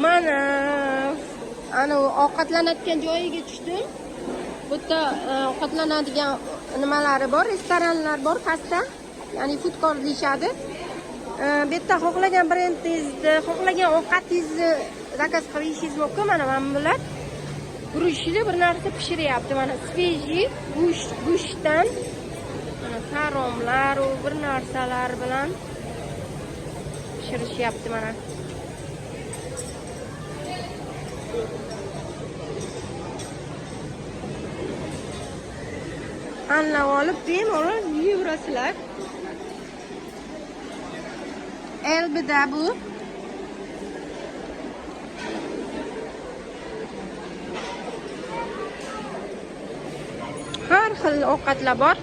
Mana ana ovqatlanadigan joyiga tushdim. Bu yerda ovqatlanadigan nimalari bor, restoranlar bor pastda. Ya'ni food court deyishadi. Bu yerda xohlagan brendingizni, xohlagan ovqatingizni zakaz qilishingiz mumkin. Mana bular guruchli bir narsa pishiryapti. Mana svejiy go'sht, go'shtdan mana saromlar u bir narsalar bilan pishirishyapti mana. Tanlab olib bemalol yeyverasizlar. Elbida bu. Har xil ovqatlar bor.